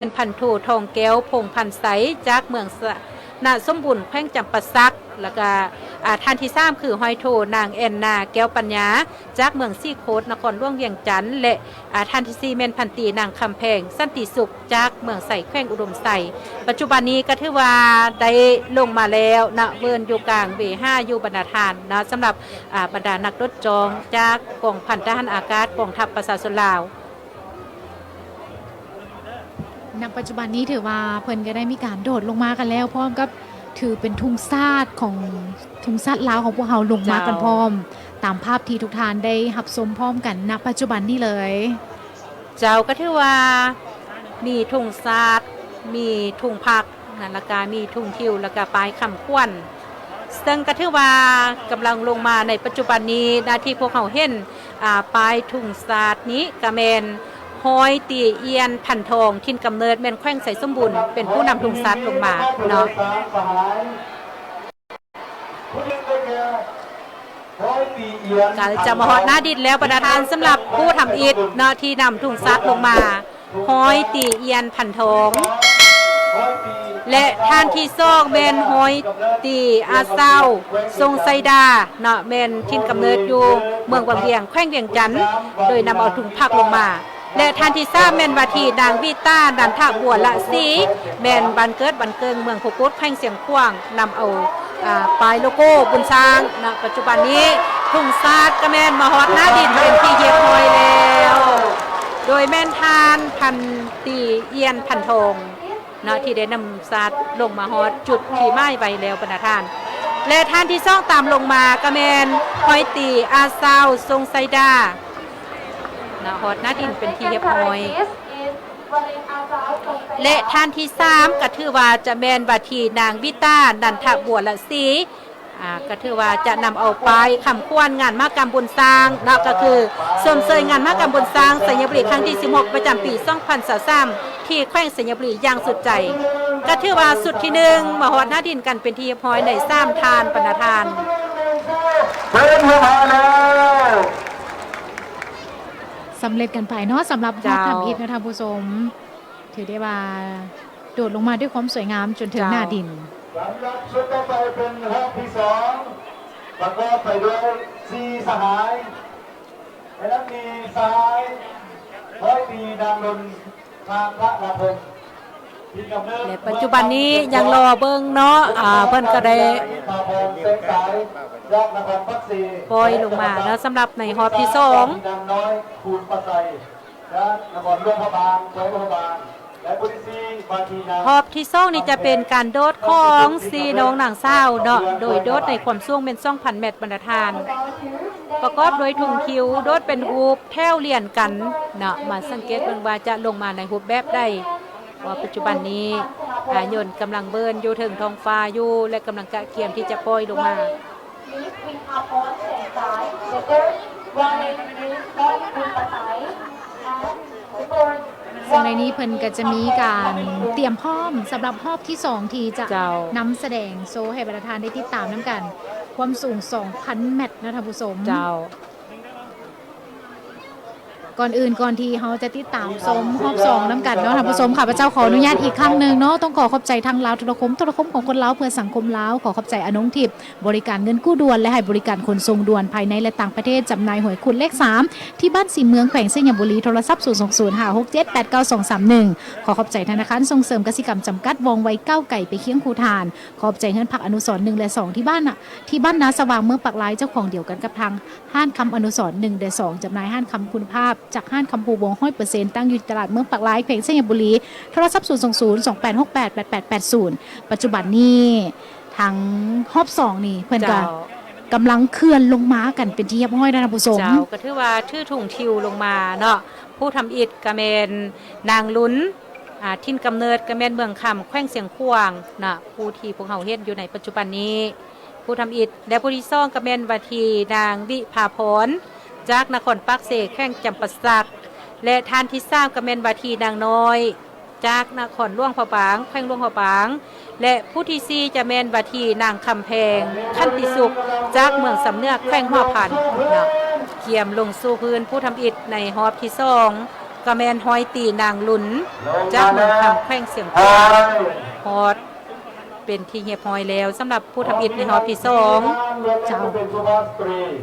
ນພັນໂທ ທອງແກ້ວ ພົງພັນໄຊ ຈາກເມືອງຊະນະສົມບູນ ແຂວງຈຳປາສັກ ແລ້ວກະ ອາ ທ່ານທີສາມ ຄື ຮ້ອຍໂທ ນາງ ແອນນາ ແກ້ວປັນຍາ ຈາກເມືອງສີໂຄດ ນະຄອນຫຼວງວຽງຈັນ ແລະ ອາ ທ່ານທີສີ່ ແມ່ນພັນຕີ ນາງ ຄຳແພງ ສັນຕິສຸກ ຈາກເມືອງໄຊ ແຂວງອຸດົມໄຊ. ປັດຈຸບັນນີ້ກໍຖືວ່າໄດ້ລົງມາແລ້ວນະ ເວີນຢູ່ກາງເວຫາຢູ່ບັນດາທ່ານນະ ສຳລັບ ອາ ບັນດານັກໂດດຈອງຈາກກອງພັນທະຫານອາກາດ ກອງທັບປະຊາຊົນລາວ. ນະປັດຈຸບັນນີ້ຖືວ່າເພິ່ນກໍໄດ້ມີການໂດດລົງມາກັນແລ້ວ ພ້ອມກັບຖືເປັນທຸງຊາດຂອງ ທຸງຊາດລາວຂອງພວກເຮົາລົງມາກັນ ເຈົ້າ ພ້ອມ ຕາມພາບທີ່ທຸກທ່ານໄດ້ຮັບຊົມພ້ອມກັນນະປັດຈຸບັນນີ້ເລີຍ. ເຈົ້າ ກໍຖືວ່າມີທຸງຊາດ ມີທຸງພັກນະ ແລ້ວກະມີທຸງທິວ ແລ້ວກະປ້າຍຄຳຂວັນ ເຊິ່ງກໍຖືວ່າກຳລັງລົງມາໃນປັດຈຸບັນນີ້ນະ ທີ່ພວກເຮົາເຫັນ ອາ ປ້າຍທຸງຊາດນີ້ກະແມ່ນຮ້ອຍຕີ ອຽນ ພັນທອງ ຖິ່ນກຳເນີດແມ່ນແຂວງໄຊສົມບູນ ເປັນຜູ້ນຳທຸງຊາດລົງມາເນາະ. ກະຈະມາຮອດໜ້າດິນແລ້ວບັນດາທ່ານ ສຳລັບຜູ້ທຳອິດເນາະ ທີ່ນຳທຸງຊາດລົງມາ ຮ້ອຍຕີ ອຽນ ພັນທອງ ແລະ ທ່ານທີສອງແມ່ນຮ້ອຍຕີ ອາເຊົາ ຊົງໄຊດາເນາະ ແມ່ນຖິ່ນກຳເນີດຢູ່ເມືອງວັງວຽງ ແຂວງວຽງຈັນ ໂດຍນຳເອົາທຸງພັກລົງມາ. ແລະ ທ່ານທີສາມແມ່ນວ່າທີ່ນາງ ວິຕາ ນັນທະບົວລະສີ ແມ່ນບ້ານເກີດບ້ານເກີ່ງເມືອງພູກຸດ ແຂວງຊຽງຂວາງ ນຳເອົາ ອາ ປ້າຍໂລໂກ້ບຸນຊ້າງນະ. ປັດຈຸບັນນີ້ທຸງຊາດກະແມ່ນມາຮອດໜ້າດິນເປັນທີ່ຮຽບຮ້ອຍແລ້ວ ໂດຍແມ່ນທ່ານພັນຕີ ອຽນ ພັນທອງເນາະ ທີ່ໄດ້ນຳຊາດລົງມາຮອດຈຸດທີ່ໝາຍໄວ້ແລ້ວບັນດາທ່ານ. ແລະ ທ່ານທີສອງຕາມລົງມາກະແມ່ນຮ້ອຍຕີ ອາເຊົາ ຊົງໄຊດາ ນະ ຮອດໜ້າດິນເປັນທີ່ຮຽບຮ້ອຍ ແລະ ທ່ານທີສາມກະຖືວ່າຈະແມ່ນວ່າທີ່ນາງ ວິຕາ ນັນທະບົວລະສີ ອາ ກະຖືວ່າຈະນຳເອົາປ້າຍຄຳຂວັນງານມະຫະກຳບຸນຊ້າງເນາະ ກະຄືຊົມເຊີຍງານມະຫະກຳບຸນຊ້າງໄຊຍະບູລີຄັ້ງທີສິບຫົກ ປະຈຳປີສອງພັນຊາວສາມ ທີ່ແຂວງໄຊຍະບູລີຢ່າງສຸດໃຈ. ກະຖືວ່າຊຸດທີໜຶ່ງມາຮອດໜ້າດິນກັນເປັນທີ່ຮຽບຮ້ອຍໃນສາມທ່ານບັນດາທ່ານ. ສຳເລັດກັນໄປເນາະ ສຳລັບຮອບທຳອິດເນາະທ່ານຜູ້ຊົມ ຖືໄດ້ວ່າໂດດລົງມາດ້ວຍຄວາມສວຍງາມຈົນເຖິງໜ້າດິນ. ສຳລັບຊຸດຕໍ່ໄປເປັນຮອບທີສອງ ປະກອບໄປດ້ວຍສີ່ສະຫາຍ ໃນນັ້ນມີສະຫາຍຮ້ອຍຕີ ນາງລຸນ ທານທະລາພົມ ແລະ ປັດຈຸບັນນີ້ຍັງລໍເບິ່ງເນາະ ອາ ເພິ່ນກໍໄດ້ປ່ອຍລົງມາເນາະ ສຳລັບໃນຮອບທີສອງ. ຮອບທີສອງນີ້ຈະເປັນການໂດດຂອງສີ່ນ້ອງນາງສາວເນາະ ໂດຍໂດດໃນຄວາມສູງແມ່ນສອງພັນແມັດບັນດາທ່ານ ປະກອບດ້ວຍທຸງທິວ ໂດດເປັນຮູບແຖວລຽນກັນເນາະ. ມາສັງເກດເບິ່ງວ່າຈະລົງມາໃນຮູບແບບໃດ ເພາະວ່າປັດຈຸບັນນີ້ ອາ ຍົນກຳລັງເບີນຢູ່ເທິງທ້ອງຟ້າຢູ່ ແລະ ກຳລັງກະກຽມທີ່ຈະປ່ອຍລົງມາ. ຊຶ່ງໃນນີ້ເພິ່ນກໍຈະມີການຕຽມພ້ອມສຳລັບຮອບທີສອງ ທີ່ຈະ ເຈົ້າ ນຳສະແດງໂຊໃຫ້ບັນດາທ່ານໄດ້ຕິດຕາມນຳກັນ ຄວາມສູງສອງພັນແມັດເນາະທ່ານຜູ້ຊົມ. ເຈົ້າ. ກ່ອນອື່ນ ກ່ອນທີ່ເຮົາຈະຕິດຕາມຊົມຮອບສອງນຳກັນເນາະທ່ານຜູ້ຊົມ ຂ້າພະເຈົ້າຂໍອະນຸຍາດອີກຄັ້ງໜຶ່ງເນາະ ຕ້ອງຂໍຂອບໃຈທາງລາວໂທລະຄົມ ໂທລະຄົມຂອງຄົນລາວເພື່ອສັງຄົມລາວ ຂໍຂອບໃຈອານົງທິບ ບໍລິການເງິນກູ້ດ່ວນ ແລະ ໃຫ້ບໍລິການຂົນສົ່ງດ່ວນພາຍໃນ ແລະ ຕ່າງປະເທດ ຈຳໜ່າຍຫວຍຄຸນເລກສາມ ທີ່ບ້ານສີເມືອງ ແຂວງໄຊຍະບູລີ ໂທລະສັບ ສູນສອງສູນ ຫ້າຫົກເຈັດ ແປດເກົ້າສອງສາມໜຶ່ງ. ຂໍຂອບໃຈທະນາຄານສົ່ງເສີມກະສິກຳຈຳກັດ ວ່ອງໄວກ້າວໄກໄປຄຽງຄູ່ທ່ານ. ຂອບໃຈເຮືອນພັກອະນຸສອນໜຶ່ງ ແລະ ສອງ ທີ່ບ້ານນະ ທີ່ບ້ານນາສະຫວ່າງ ເມືອງປາກລາຍ ເຈົ້າຂອງດຽວກັນກັບທາງ ຮ້ານຄຳອະນຸສອນໜຶ່ງ ແລະ ສອງ ຈຳໜ່າຍຮ້ານຄຳຄຸນນະພາບ ຈາກຮ້ານຄຳພູວົງ ຮ້ອຍເປີເຊັນ ຕັ້ງຢູ່ທີ່ຕະຫຼາດເມືອງປາກລາຍ ແຂວງໄຊຍະບູລີ ໂທລະສັບ ສູນສອງສູນ ສອງແປດຫົກແປດ ແປດແປດສູນ. ປັດຈຸບັນນີ້ ທາງຮອບສອງນີ້ ເພິ່ນກະ ເຈົ້າ ກຳລັງເຄື່ອນລົງມາກັນເປັນທີ່ຮຽບຮ້ອຍແລ້ວທ່ານຜູ້ຊົມ. ເຈົ້າ ກະຖືວ່າຖືທຸງທິວລົງມາເນາະ ຜູ້ທຳອິດກະແມ່ນນາງລຸນ ອາ ຖິ່ນກຳເນີດກະແມ່ນເມືອງຄຳ ແຂວງຊຽງຂວາງເນາະ ຜູ້ທີ່ພວກເຮົາເຫັນຢູ່ໃນປັດຈຸບັນນີ້. ຜູ້ທຳອິດ ແລະ ຜູ້ທີສອງກະແມ່ນວ່າທີ່ນາງ ວິພາພອນ ຈາກນະຄອນປາກເຊ ແຂວງຈຳປາສັກ ແລະ ທ່ານທີສາມກະແມ່ນວ່າທີ່ນາງນ້ອຍ ຈາກນະຄອນຫຼວງພະບາງ ແຂວງຫຼວງພະບາງ ແລະ ຜູ້ທີສີ່ຈະແມ່ນວ່າທີ່ນາງຄຳແພງ ຂັນຕິສຸກ ຈາກເມືອງຊຳເໜືອ ແຂວງຫົວພັນເນາະ ກຽມລົງສູ່ພື້ນຜູ້ທຳອິດໃນຮອບທີສອງ. ກໍແມ່ນຮ້ອຍຕີນາງລຸນ ຈາກເມືອງຄຳ ແຂວງຊຽງຂວາງ ຮອດເປັນທີ່ຮຽບຮ້ອຍແລ້ວ ສຳລັບຜູ້ທຳອິດໃນຮອບທີສອງ. ເຈົ້າ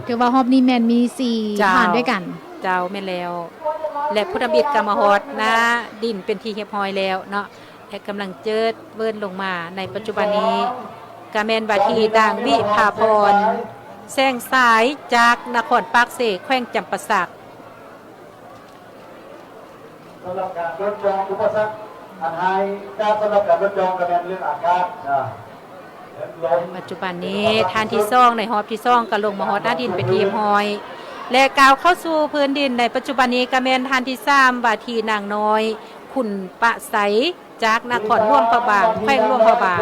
ຖືວ່າຮອບນີ້ແມ່ນມີສີ່ ເຈົ້າ ທ່ານດ້ວຍກັນ. ເຈົ້າ ແມ່ນແລ້ວ ແລະ ຜູ້ທຳອິດກໍມາຮອດໜ້າດິນເປັນທີ່ຮຽບຮ້ອຍແລ້ວເນາະ ແລະ ກຳລັງເຈີດເວີນລົງມາໃນປັດຈຸບັນນີ້ ກໍແມ່ນວ່າທີ່ນາງວິພາພອນ ແສງສາຍ ຈາກນະຄອນປາກເຊ ແຂວງຈຳປາສັກ. ສຳລັບການທົດລອງອຸປະສັກອັນຮ້າຍກາດ ສຳລັບການທົດລອງກໍແມ່ນເລື່ອງອາກາດນະ ເລື່ອງລົມ. ປັດຈຸບັນນີ້ທ່ານທີສອງໃນຮອບທີສອງກໍລົງມາຮອດໜ້າດິນເປັນທີ່ຮຽບຮ້ອຍ ແລະ ກ້າວເຂົ້າສູ່ພື້ນດິນໃນປັດຈຸບັນນີ້ກໍແມ່ນທ່ານທີສາມ ວ່າທີ່ນາງນ້ອຍ ຂຸນປະໄຊ ຈາກນະຄອນຫຼວງພະບາງ ແຂວງຫຼວງພະບາງ.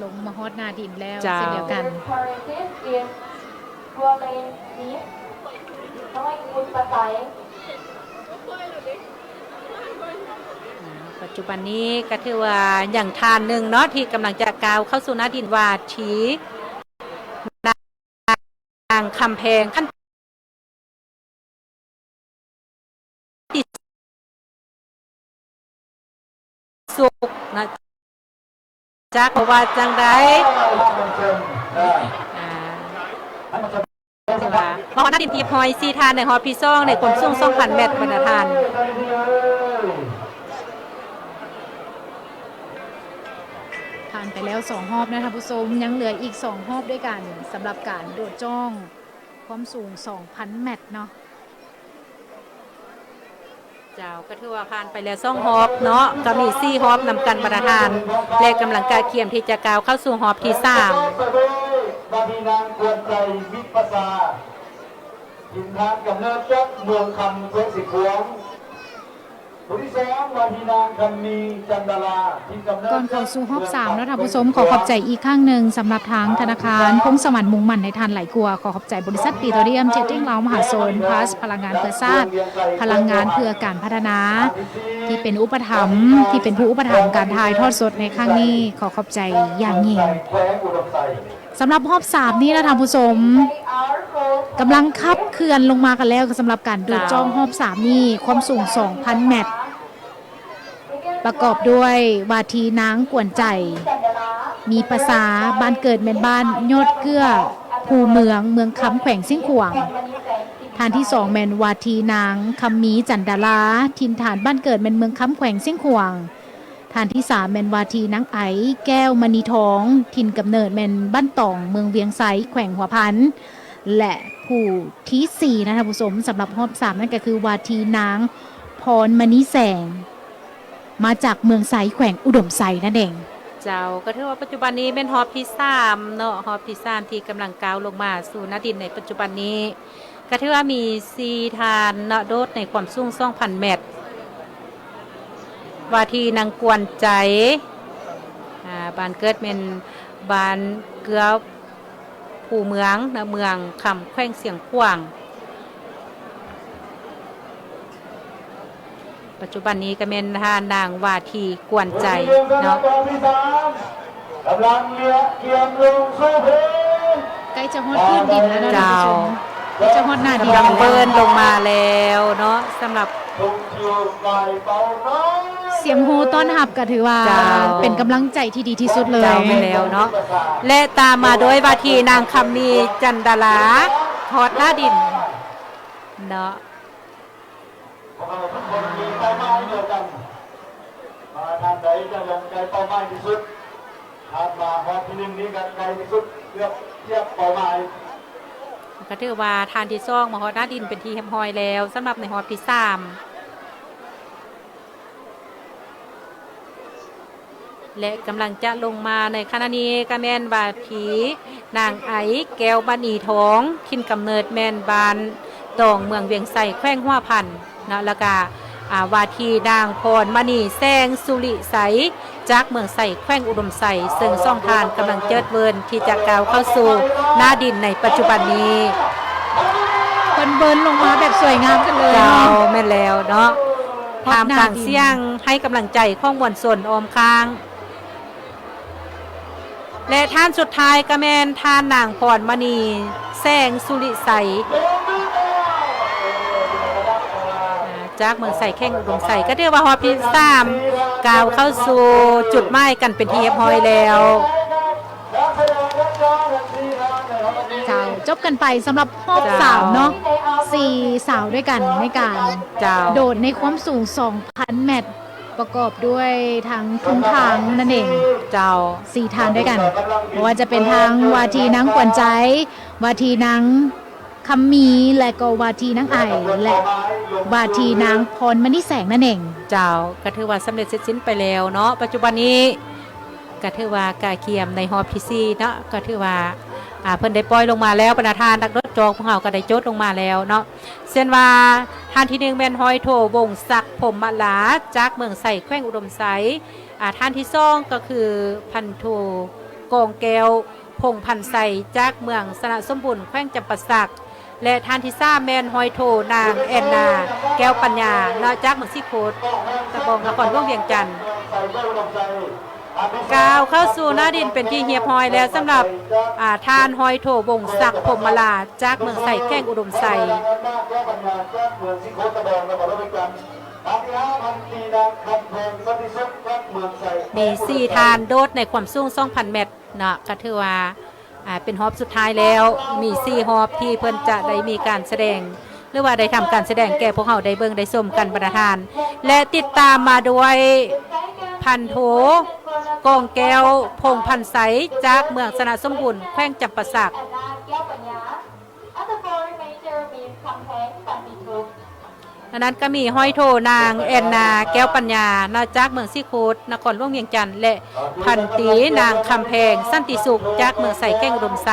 ລົງມາຮອດໜ້າດິນແລ້ວ ເຈົ້າ ເຊັ່ນດຽວກັນ. ປັດຈຸບັນນີ້ກໍຖືວ່າຍັງທ່ານໜຶ່ງເນາະ ທີ່ກຳລັງຈະກ້າວເຂົ້າສູ່ໜ້າດິນ ວ່າທີ່ນາງຄຳແພງ ຂັນຕິສຸກນະ ຈັກເພາະວ່າຈັ່ງໃດ ອ່າ ມາຮອດໜ້າດິນຮຽບຮ້ອຍສີ່ທ່ານໃນຮອບທີສອງ ໃນຄວາມສູງສອງພັນແມັດ ບັນດາທ່ານ. ຜ່ານໄປແລ້ວສອງຮອບນະທ່ານຜູ້ຊົມ ຍັງເຫຼືອອີກສອງຮອບດ້ວຍກັນ ສຳລັບການໂດດຈ້ອງຄວາມສູງສອງພັນແມັດເນາະ. ເຈົ້າ ກໍຖືວ່າຜ່ານໄປແລ້ວສອງຮອບເນາະ ກໍມີສີ່ຮອບນຳກັນບັນດາທ່ານ ແລະ ກຳລັງກະກຽມທີ່ຈະກ້າວເຂົ້າສູ່ຮອບທີສາມ. ວ່າທີ່ນາງກວນໃຈ ມິດປະສາ ຖິ່ນຖານກຳເນີດຈາກເມືອງຄຳ ແຂວງຊຽງຂວາງ. ຜູ້ທີສອງ ວ່າທີ່ນາງຄຳມີ ຈັນດາລາ ຖິ່ນກຳເນີດ. ກ່ອນເຂົ້າສູ່ຮອບສາມເນາະທ່ານຜູ້ຊົມ ຂໍຂອບໃຈອີກຄັ້ງໜຶ່ງສຳລັບທາງທະນາຄານພົງສະຫວັນມຸ່ງໝັ້ນໃນທ່ານຫຼາຍກວ່າ ຂໍຂອບໃຈບໍລິສັດປີໂຕຣຽມເທຣດດິ້ງລາວມະຫາຊົນ ພລັສ ພະລັງງານເພື່ອຊາດ ພະລັງງານເພື່ອການພັດທະນາ ທີ່ເປັນອຸປະຖຳ ທີ່ເປັນຜູ້ອຸປະຖຳການຖ່າຍທອດສົດໃນຄັ້ງນີ້ ຂໍຂອບໃຈຢ່າງຍິ່ງ. ສຳລັບຮອບສາມນີ້ນະທ່ານຜູ້ຊົມ ກຳລັງຂັບເຄື່ອນລົງມາກັນແລ້ວ ສຳລັບການໂດດຈ້ອງຮອບສາມນີ້ ຄວາມສູງສອງພັນແມັດ ປະກອບດ້ວຍວ່າທີ່ນາງກວນໃຈ ມີປະສາ ບ້ານເກີດແມ່ນບ້ານຍອດເກື້ອ ພູເມືອງ ເມືອງຄຳ ແຂວງຊຽງຂວາງ. ທ່ານທີສອງແມ່ນວ່າທີ່ນາງຄຳມີ ຈັນດາລາ ຖິ່ນຖານບ້ານເກີດແມ່ນເມືອງຄຳ ແຂວງຊຽງຂວາງ. ທ່ານທີສາມແມ່ນວ່າທີ່ນາງໄອ ແກ້ວມະນີທອງ ຖິ່ນກຳເນີດແມ່ນບ້ານຕອງ ເມືອງວຽງໄຊ ແຂວງຫົວພັນ ແລະ ຜູ້ທີສີ່ນະທ່ານຜູ້ຊົມ ສຳລັບຮອບສາມນັ້ນກໍຄືວ່າທີ່ນາງ ພອນມະນີແສງ ມາຈາກເມືອງໄຊ ແຂວງອຸດົມໄຊນັ້ນເອງ. ເຈົ້າ ກໍຖືວ່າປັດຈຸບັນນີ້ແມ່ນຮອບທີສາມເນາະ ຮອບທີສາມທີ່ກຳລັງກ້າວລົງມາສູ່ໜ້າດິນໃນປັດຈຸບັນນີ້. ກໍຖືວ່າມີສີ່ທ່ານເນາະ ໂດດໃນຄວາມສູງສອງພັນແມັດ ວ່າທີ່ນາງກວນໃຈ ອ່າ ບ້ານເກີດແມ່ນບ້ານເກືອ ພູເມືອງເນາະ ເມືອງຄຳ ແຂວງຊຽງຂວາງ. ປັດຈຸບັນນີ້ກໍແມ່ນທ່ານນາງວ່າທີ່ກວນໃຈເນາະ ກຳລັງເລຍກຽມລົງສູ່ພື້ນ ໃກ້ຈະຮອດພື້ນດິນແລ້ວເນາະ ເຈົ້າ ທ່ານຜູ້ຊົມ ໃກ້ຈະຮອດໜ້າດິນ ກຳລັງເບີນລົງມາແລ້ວເນາະ ສຳລັບ ສຽງໂຮຕ້ອນຮັບກໍຖືວ່າ ເຈົ້າ ເປັນກຳລັງໃຈທີ່ດີທີ່ສຸດເລີຍ ເຈົ້າ ແມ່ນແລ້ວເນາະ ແລະ ຕາມມາດ້ວຍວ່າທີ່ນາງຄຳມີ ຈັນດາລາ ຮອດໜ້າດິນເນາະ. ພວກເຮົາທຸກຄົນມີເປົ້າໝາຍດຽວກັນ ວ່າທ່ານໃດຈະລົງໃກ້ເປົ້າໝາຍທີ່ສຸດ ຄາດວ່າຮອບທີໜຶ່ງນີ້ກໍໃກ້ທີ່ສຸດ ເກືອບທຽບເປົ້າໝາຍ. ກໍຖືວ່າທ່ານທີສອງມາຮອດໜ້າດິນເປັນທີ່ຮຽບຮ້ອຍແລ້ວ ສຳລັບໃນຮອບທີສາມ ແລະ ກຳລັງຈະລົງມາໃນຂະນະນີ້ກໍແມ່ນວ່າທີ່ນາງໄອ ແກ້ວມະນີທອງ ຖິ່ນກຳເນີດແມ່ນບ້ານຕອງ ເມືອງວຽງໄຊ ແຂວງຫົວພັນເນາະ ແລ້ວກະ ອ່າ ວ່າທີ່ນາງພອນມະນີ ແສງສຸລິໄຊ ຈາກເມືອງໄຊ ແຂວງອຸດົມໄຊ ເຊິ່ງສອງທ່ານກຳລັງເຈີດເວີນທີ່ຈະກ້າວເຂົ້າສູ່ໜ້າດິນໃນປັດຈຸບັນນີ້. ເພິ່ນເບີນລົງມາແບບສວຍງາມກັນເລີຍເນາະ ເຈົ້າ ແມ່ນແລ້ວເນາະ ທ່າມກາງສຽງໃຫ້ກຳລັງໃຈຂອງມວນຊົນອ້ອມຂ້າງ ແລະ ທ່ານສຸດທ້າຍກໍແມ່ນທ່ານນາງພອນມະນີ ແສງສຸລິໄຊ. ຈາກເມືອງໄຊ ແຂວງອຸດົມໄຊ ກໍຖືວ່າຮອບທີສາມ ກ້າວເຂົ້າສູ່ຈຸດໝາຍກັນເປັນທີ່ຮຽບຮ້ອຍແລ້ວ. ເຈົ້າ ຈົບກັນໄປສຳລັບຮອບ ເຈົ້າ ສາມເນາະ ສີ່ສາວດ້ວຍກັນໃນການ ເຈົ້າ ໂດດໃນຄວາມສູງ ສອງພັນແມັດ ປະກອບດ້ວຍທັງທຸນທາງນັ້ນເອງ ເຈົ້າ ສີ່ທ່ານດ້ວຍກັນ ບໍ່ວ່າຈະເປັນທາງວ່າທີ່ນາງຂວັນໃຈ ວ່າທີ່ນາງ ຄຳມີ ແລະກໍວ່າທີ່ນາງໄອ ແລະວ່າທີ່ນາງພອນມະນີແສງນັ້ນເອງ. ເຈົ້າ ກໍຖືວ່າສຳເລັດເສັດສິ້ນໄປແລ້ວເນາະ ປັດຈຸບັນນີ້ ກໍຖືວ່າກະກຽມໃນຮອບທີສີ່ເນາະ ກໍຖືວ່າ ອາ ເພິ່ນໄດ້ປ່ອຍລົງມາແລ້ວ ບັນດາທ່ານນັກໂດດຈອກພວກເຮົາກໍໄດ້ໂຈດລົງມາແລ້ວເນາະ ເຊັ່ນວ່າ ທ່ານທີໜຶ່ງແມ່ນຮ້ອຍໂທ ວົງສັກ ພົມມະລາ ຈາກເມືອງໄຊ ແຂວງອຸດົມໄຊ ອາ ທ່ານທີສອງກໍຄື ພັນໂທ ກອງແກ້ວ ພົງພັນໄຊ ຈາກເມືອງຊະນະສົມບູນ ແຂວງຈຳປາສັກ ແລະ ທ່ານທີສາມແມ່ນຮ້ອຍໂທ ນາງ ແອນນາ ແກ້ວປັນຍາ ເນາະ ຈາກເມືອງສີໂຄດຕະບອງ ນະຄອນຫຼວງວຽງຈັນ ກ້າວເຂົ້າສູ່ໜ້າດິນເປັນທີ່ຮຽບຮ້ອຍແລ້ວ ສຳລັບ ອາ ທ່ານຮ້ອຍໂທ ວົງສັກ ພົມມະລາ ຈາກເມືອງໄຊ ແຂວງອຸດົມໄຊ. ມີສີ່ທ່ານໂດດໃນຄວາມສູງ ສອງພັນແມັດ ເນາະ ກໍຖືວ່າ ອາ ເປັນຮອບສຸດທ້າຍແລ້ວ ມີສີ່ຮອບທີ່ເພິ່ນຈະໄດ້ມີການສະແດງ ຫຼືວ່າໄດ້ທຳການສະແດງແກ່ພວກເຮົາໄດ້ເບິ່ງໄດ້ຊົມກັນ ບັນດາທ່ານ ແລະ ຕິດຕາມມາດ້ວຍ ພັນໂທ ກອງແກ້ວ ພົງພັນໄຊ ຈາກເມືອງຊະນະສົມບູນ ແຂວງຈຳປາສັກ. ອັນນັ້ນກໍມີຮ້ອຍໂທ ນາງ ແອນນາ ແກ້ວປັນຍາ ເນາະ ຈາກເມືອງສີໂຄດ ນະຄອນຫຼວງວຽງຈັນ ແລະ ພັນຕີ ນາງ ຄຳແພງ ສັນຕິສຸກ ຈາກເມືອງໄຊ ແຂວງອຸດົມໄຊ.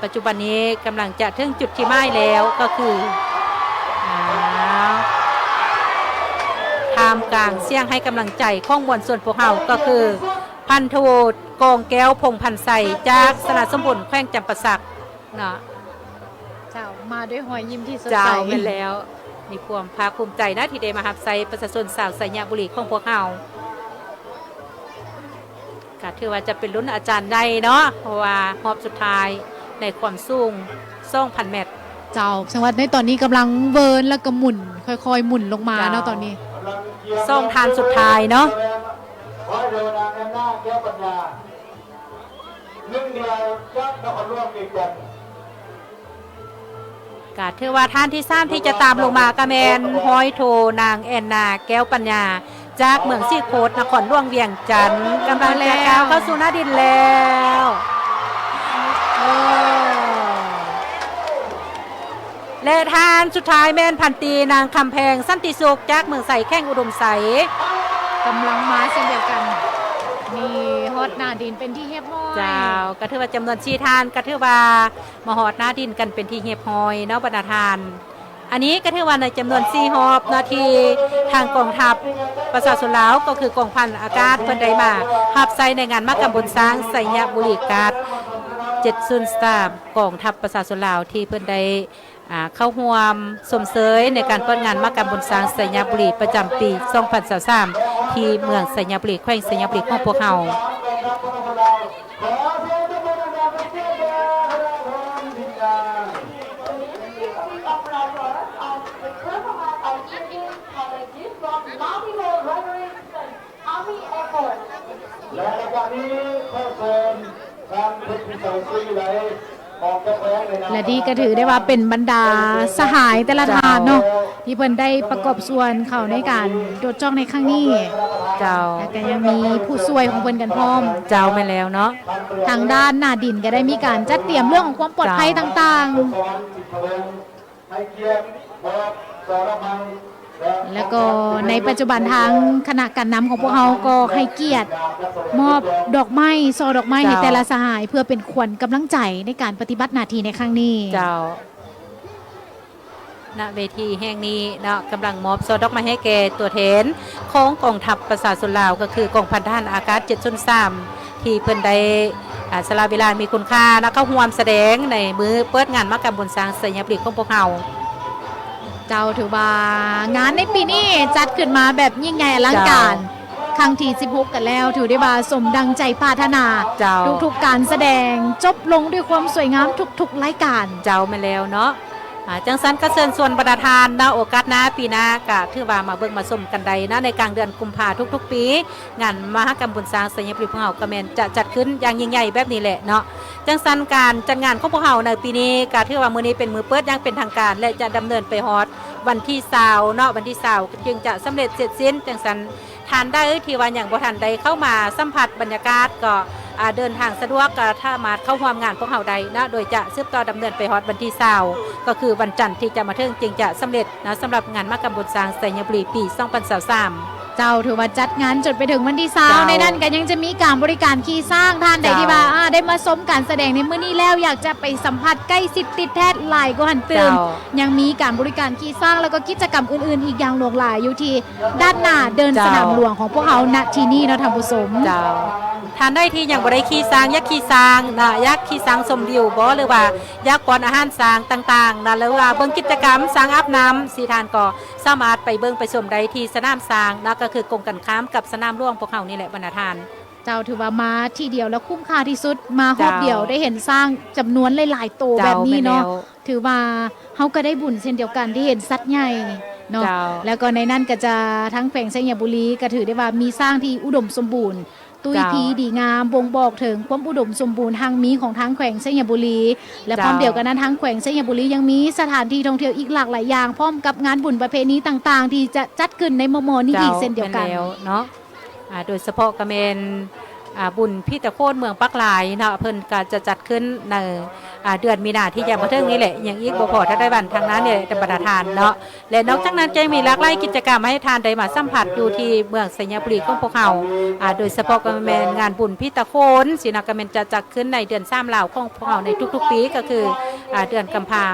ປັດຈຸບັນນີ້ກຳລັງຈະເຖິງຈຸດທີ່ໝາຍແລ້ວ ກໍຄື ອາ ທ່າມກາງສຽງໃຫ້ກຳລັງໃຈຂອງມວນຊົນພວກເຮົາ ກໍຄື ພັນໂທ ກອງແກ້ວ ພົງພັນໄຊ ຈາກຊະນະສົມບູນ ແຂວງຈຳປາສັກ ເນາະ. ເຈົ້າ ມາດ້ວຍຮອຍຍິ້ມທີ່ສົດໃສ. ເຈົ້າ ແມ່ນແລ້ວ ມີຄວາມພາກພູມໃຈນະ ທີ່ໄດ້ມາຮັບໃຊ້ປະຊາຊົນຊາວໄຊຍະບູລີຂອງພວກເຮົາ. ກະຖືວ່າຈະເປັນລຸ້ນອາຈານໃຫຍ່ເນາະ ເພາະວ່າຮອບສຸດທ້າຍໃນຄວາມສູງ ສອງພັນແມັດ. ເຈົ້າ ແສດງວ່າໃນຕອນນີ້ກຳລັງເວີນ ແລ້ວກໍໝຸນ ຄ່ອຍໆໝຸນລົງມາເນາະ ເຈົ້າ ຕອນນີ້ ສອງທ່ານສຸດທ້າຍເນາະ. ໜຶ່ງດຽວຈາກນະຄອນຫຼວງວຽງຈັນ. ກະຖືວ່າທ່ານທີສາມທີ່ຈະຕາມລົງມາກະແມ່ນ ຮ້ອຍໂທ ນາງ ແອນນາ ແກ້ວປັນຍາ ຈາກເມືອງສີໂຄດ ນະຄອນຫຼວງວຽງຈັນ ກຳລັງຈະກ້າວເຂົ້າສູ່ໜ້າດິນແລ້ວ. ໂອ້ ແລະ ທ່ານສຸດທ້າຍແມ່ນພັນຕີ ນາງ ຄຳແພງ ສັນຕິສຸກ ຈາກເມືອງໄຊ ແຂວງອຸດົມໄຊ ກຳລັງມາເຊັ່ນດຽວກັນ. ນີ້ຮອດໜ້າດິນເປັນທີ່ຮຽບຮ້ອຍ. ເຈົ້າ ກະຖືວ່າຈຳນວນສີ່ທ່ານ ກະຖືວ່າມາຮອດໜ້າດິນກັນເປັນທີ່ຮຽບຮ້ອຍເນາະ ບັນດາທ່ານ. ອັນນີ້ກະຖືວ່າໃນຈຳນວນສີ່ຮອບເນາະ ທີ່ທາງກອງທັບປະຊາຊົນລາວ ກໍຄືກອງພັນອາກາດ ເພິ່ນໄດ້ມາຮັບໃຊ້ໃນງານມະຫະກຳບຸນຊ້າງໄຊຍະບູລີກາດ ເຈັດສູນສາມ ກອງທັບປະຊາຊົນລາວ ທີ່ເພິ່ນໄດ້ ອາ ເຂົ້າຮ່ວມຊົມເຊີຍໃນການເປີດງານມະຫະກຳບຸນຊ້າງໄຊຍະບູລີ ປະຈຳປີສອງພັນຊາວສາມ ທີ່ເມືອງໄຊຍະບູລີ ແຂວງໄຊຍະບູລີຂອງພວກເຮົາ. ແລະ ນີ້ກໍຖືໄດ້ວ່າເປັນບັນດາສະຫາຍແຕ່ລະທ່ານເນາະ ເຈົ້າ ທີ່ເພິ່ນໄດ້ປະກອບສ່ວນເຂົ້າໃນການໂດດຈອກໃນຄັ້ງນີ້. ເຈົ້າ ແລະ ກໍຍັງມີຜູ້ຊ່ວຍຂອງເພິ່ນກັນພ້ອມ. ເຈົ້າ ແມ່ນແລ້ວເນາະ. ທາງດ້ານໜ້າດິນກໍໄດ້ມີການຈັດຕຽມເລື່ອງຂອງຄວາມປອດໄພ ເຈົ້າ ຕ່າງໆ. ແລ້ວກໍໃນປັດຈຸບັນທາງຄະນະການນຳຂອງພວກເຮົາກໍໃຫ້ກຽດມອບດອກໄມ້ ຊ່ອດອກໄມ້ໃຫ້ ເຈົ້າ ແຕ່ລະສະຫາຍ ເພື່ອເປັນຂວັນກຳລັງໃຈໃນການປະຕິບັດໜ້າທີ່ໃນຄັ້ງນີ້. ເຈົ້າ ນະເວທີແຫ່ງນີ້ເນາະ ກຳລັງມອບຊ່ອດອກໄມ້ໃຫ້ແກ່ຕົວແທນຂອງກອງທັບປະຊາຊົນລາວ ກໍຄືກອງພັນທະຫານອາກາດເຈັດສູນສາມ ທີ່ເພິ່ນໄດ້ ອາ ສະຫຼະເວລາມີຄຸນຄ່າເນາະ ເຂົ້າຮ່ວມສະແດງໃນມື້ເປີດງານມະຫະກຳບຸນຊ້າງໄຊຍະບູລີຂອງພວກເຮົາ. ເຈົ້າ ຖືວ່າງານໃນປີນີ້ຈັດຂຶ້ນມາແບບຍິ່ງໃຫຍ່ອະລັງການ ເຈົ້າ ຄັ້ງທີສິບຫົກກັນແລ້ວ ຖືໄດ້ວ່າສົມດັ່ງໃຈປາດຖະໜາ. ເຈົ້າ ທຸກໆການສະແດງຈົບລົງດ້ວຍຄວາມສວຍງາມທຸກໆລາຍການ. ເຈົ້າ ແມ່ນແລ້ວເນາະ. ອ່າ ຈັ່ງຊັ້ນກໍເຊີນຊວນບັນດາທ່ານເນາະ ໂອກາດໜ້າ ປີໜ້າ ກໍຖືວ່າມາເບິ່ງມາຊົມກັນໄດ້ເນາະ ໃນກາງເດືອນກຸມພາທຸກໆປີ ງານມະຫະກຳບຸນຊ້າງໄຊຍະບູລີຂອງເຮົາກໍແມ່ນຈະຈັດຂຶ້ນຢ່າງຍິ່ງໃຫຍ່ແບບນີ້ແຫຼະເນາະ. ຈັ່ງຊັ້ນການຈັດງານຂອງພວກເຮົາໃນປີນີ້ ກໍຖືວ່າມື້ນີ້ເປັນມື້ເປີດຢ່າງເປັນທາງການ ແລະ ຈະດຳເນີນໄປຮອດວັນທີຊາວເນາະ ວັນທີຊາວຈຶ່ງຈະສຳເລັດເສັດສິ້ນ. ຈັ່ງຊັ້ນ ທ່ານໃດທີ່ວ່າຍັງບໍ່ທັນໄດ້ເຂົ້າມາສຳຜັດບັນຍາກາດ ກໍ ອ່າ ເດີນທາງສະດວກ ກໍສາມາດເຂົ້າຮ່ວມງານພວກເຮົາໄດ້ເນາະ ໂດຍຈະສືບຕໍ່ດຳເນີນໄປຮອດວັນທີຊາວ ກໍຄືວັນຈັນທີ່ຈະມາເຖິງ ຈຶ່ງຈະສຳເລັດເນາະ ສຳລັບງານມະຫະກຳບຸນຊ້າງໄຊຍະບູລີປີສອງພັນຊາວສາມ. ເຈົ້າ ຖືວ່າຈັດງານຈົນໄປເຖິງວັນທີຊາວ ເຈົ້າ ໃນນັ້ນກໍຍັງຈະມີການບໍລິການຂີ່ຊ້າງ. ທ່ານໃດ ເຈົ້າ ທີ່ວ່າ ອ່າ ໄດ້ມາຊົມການສະແດງໃນມື້ນີ້ແລ້ວ ຢາກຈະໄປສຳຜັດໃກ້ຊິດຕິດແທດຫຼາຍກວ່າຫັ້ນຕື່ມ ເຈົ້າ ຍັງມີການບໍລິການຂີ່ຊ້າງ ແລ້ວກໍກິດຈະກຳອື່ນໆອີກຢ່າງຫຼວງຫຼາຍຢູ່ທີ່ ດ້ານໜ້າເດີ່ນ ເຈົ້າ ສະໜາມຫຼວງຂອງພວກເຮົາ ນະທີ່ນີ້ເນາະທ່ານຜູ້ຊົມ. ເຈົ້າ ທ່ານໃດທີ່ຍັງບໍ່ໄດ້ຂີ່ຊ້າງ ຢາກຂີ່ຊ້າງນະ ຢາກຂີ່ຊ້າງຊົມວິວບໍ ຫຼືວ່າຢາກປ້ອນອາຫານຊ້າງຕ່າງໆນະ ຫຼືວ່າເບິ່ງກິດຈະກຳຊ້າງອາບນ້ຳ ຊີ້ທ່ານກໍສາມາດໄປເບິ່ງໄປຊົມໄດ້ທີ່ສະໜາມຊ້າງນະ ກໍຄືກົງກັນຂ້າມກັບສະໜາມຫຼວງພວກເຮົານີ້ແຫຼະບັນດາທ່ານ. ເຈົ້າ ຖືວ່າມາທີດຽວແລ້ວຄຸ້ມຄ່າທີ່ສຸດ ມາຮອບດຽວ ເຈົ້າ ໄດ້ເຫັນຊ້າງຈຳນວນຫຼາຍໆໂຕ ເຈົ້າ ແບບນີ້ເນາະ ແມ່ນແລ້ວ ຖືວ່າເຮົາກໍໄດ້ບຸນເຊັ່ນດຽວກັນທີ່ເຫັນສັດໃຫຍ່ເນາະ. ເຈົ້າ ແລ້ວກໍໃນນັ້ນກໍຈະ ທາງແຂວງໄຊຍະບູລີກໍຖືໄດ້ວ່າມີຊ້າງທີ່ອຸດົມສົມບູນ ຕຸ້ຍ ເຈົ້າ ພີດີງາມ ບົ່ງບອກເຖິງຄວາມອຸດົມສົມບູນຮັ່ງມີຂອງທາງແຂວງໄຊຍະບູລີ ແລະ ເຈົ້າ ພ້ອມດຽວກັນນັ້ນ ທາງແຂວງໄຊຍະບູລີຍັງມີສະຖານທີ່ທ່ອງທ່ຽວອີກຫຼາກຫຼາຍຢ່າງ ພ້ອມກັບງານບຸນປະເພນີຕ່າງໆ ທີ່ຈະຈັດຂຶ້ນໃນມໍ່ໆນີ້ ເຈົ້າ ອີກເຊັ່ນດຽວກັນ ແມ່ນແລ້ວເນາະ. ອ່າ ໂດຍສະເພາະກໍແມ່ນ ອ່າ ບຸນຜີຕາໂຂນເມືອງປາກລາຍເນາະ ເພິ່ນກໍຈະຈັດຂຶ້ນໃນ ອ່າ ເດືອນມີນາທີ່ຈະມາເຖິງນີ້ແຫຼະ ຍັງອີກບໍ່ພໍເທົ່າໃດວັນທາງໜ້ານີ້ແຫຼະ ທ່ານບັນດາທ່ານເນາະ. ແລະ ນອກຈາກນັ້ນກໍຍັງມີຫຼາກຫຼາຍກິດຈະກຳໃຫ້ທ່ານໄດ້ມາສຳຜັດຢູ່ທີ່ເມືອງໄຊຍະບູລີຂອງພວກເຮົາ ອ່າ ໂດຍສະເພາະກໍແມ່ນງານບຸນຜີຕາໂຂນຊີ້ນະ ກໍແມ່ນຈະຈັດຂຶ້ນໃນເດືອນສາມລາວຂອງພວກເຮົາໃນທຸກໆປີ ກໍຄື ອ່າ ເດືອນກຸມພາ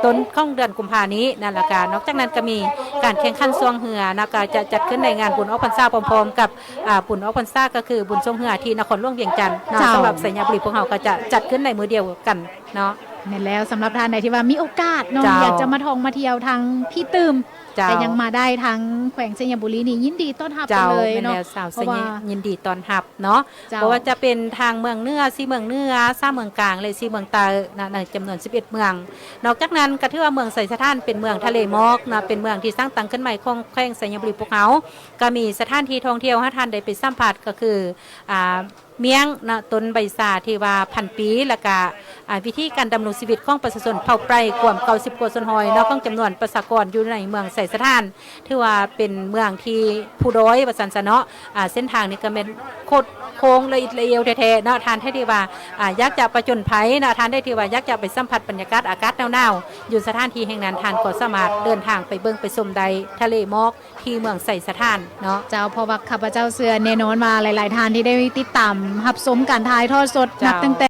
ຕົ້ນຂອງເດືອນກຸມພານີ້ນະ. ແລ້ວກະນອກຈາກນັ້ນກໍມີການແຂ່ງຂັນຊ່ວງເຮືອນະ ກໍຈະຈັດຂຶ້ນໃນງານບຸນອອກພັນສາພ້ອມໆກັບ ອ່າ ບຸນອອກພັນສາ ກໍຄືບຸນຊ່ວງເຮືອທີ່ນະຄອນຫຼວງວຽງຈັນເນາະ. ເຈົ້າ ສຳລັບໄຊຍະບູລີພວກເຮົາກໍຈະຈັດຂຶ້ນໃນມື້ດຽວກັນເນາະ. ແມ່ນແລ້ວ ສຳລັບທ່ານໃດທີ່ວ່າມີໂອກາດເນາະ ເຈົ້າ ຢາກຈະມາທ່ອງມາທ່ຽວທາງພີ້ຕື່ມ ເຈົ້າ ແຕ່ຍັງມາໄດ້ ທາງແຂວງໄຊຍະບູລີນີ້ຍິນດີຕ້ອນຮັບ ເຈົ້າ ກັນເລີຍເນາະ. ແມ່ນແລ້ວ ສາວໄຊຍະ ເພາະວ່າ ຍິນດີຕ້ອນຮັບເນາະ. ເຈົ້າ ບໍ່ວ່າຈະເປັນທາງເມືອງເໜືອ ສີ່ເມືອງເໜືອ ສາມເມືອງກາງ ແລະ ສີ່ເມືອງໃຕ້ນະ ໃນຈຳນວນສິບເອັດເມືອງ. ນອກຈາກນັ້ນກໍຖືວ່າເມືອງໄຊສະຖານເປັນເມືອງທະເລໝອກນະ ເປັນເມືອງທີ່ສ້າງຕັ້ງຂຶ້ນໃໝ່ຂອງແຂວງໄຊຍະບູລີພວກເຮົາ ກໍມີສະຖານທີ່ທ່ອງທ່ຽວໃຫ້ທ່ານໄດ້ໄປສຳຜັດ ກໍຄື ອ່າ ມ້ຽງນະ ຕົ້ນໃບຊາທີ່ວ່າພັນປີ ແລ້ວກະ ອ່າ ວິທີການດຳລົງຊີວິດຂອງປະຊາຊົນເຜົ່າໄປກວມເກົ້າສິບກວ່າສ່ວນຮ້ອຍເນາະ ຂອງຈຳນວນປະຊາກອນຢູ່ໃນເມືອງໄຊສະຖານ ຖືວ່າເປັນເມືອງທີ່ພູດອຍວ່າຊັ້ນຊະເນາະ. ອ່າ ເສັ້ນທາງນີ້ກໍແມ່ນໂຄດໂຄ້ງລະອິດລະອຽວແທ້ໆເນາະ. ທ່ານໃດທີ່ວ່າ ອ່າ ຢາກຈະປະຈົນໄພເນາະ ທ່ານໃດທີ່ວ່າຢາກຈະໄປສຳຜັດບັນຍາກາດອາກາດໜາວໆ ຢູ່ສະຖານທີ່ແຫ່ງນັ້ນ ທ່ານກໍສາມາດເດີນທາງໄປເບິ່ງໄປຊົມໄດ້ ທະເລໝອກ ທີ່ເມືອງໄຊສະຖານເນາະ. ເຈົ້າ ເພາະວ່າຂ້າພະເຈົ້າເຊື່ອແນ່ນອນວ່າຫຼາຍໆທ່ານທີ່ໄດ້ຕິດຕາມຮັບຊົມການຖ່າຍທອດສົດ ເຈົ້າ ນັບຕັ້ງແຕ່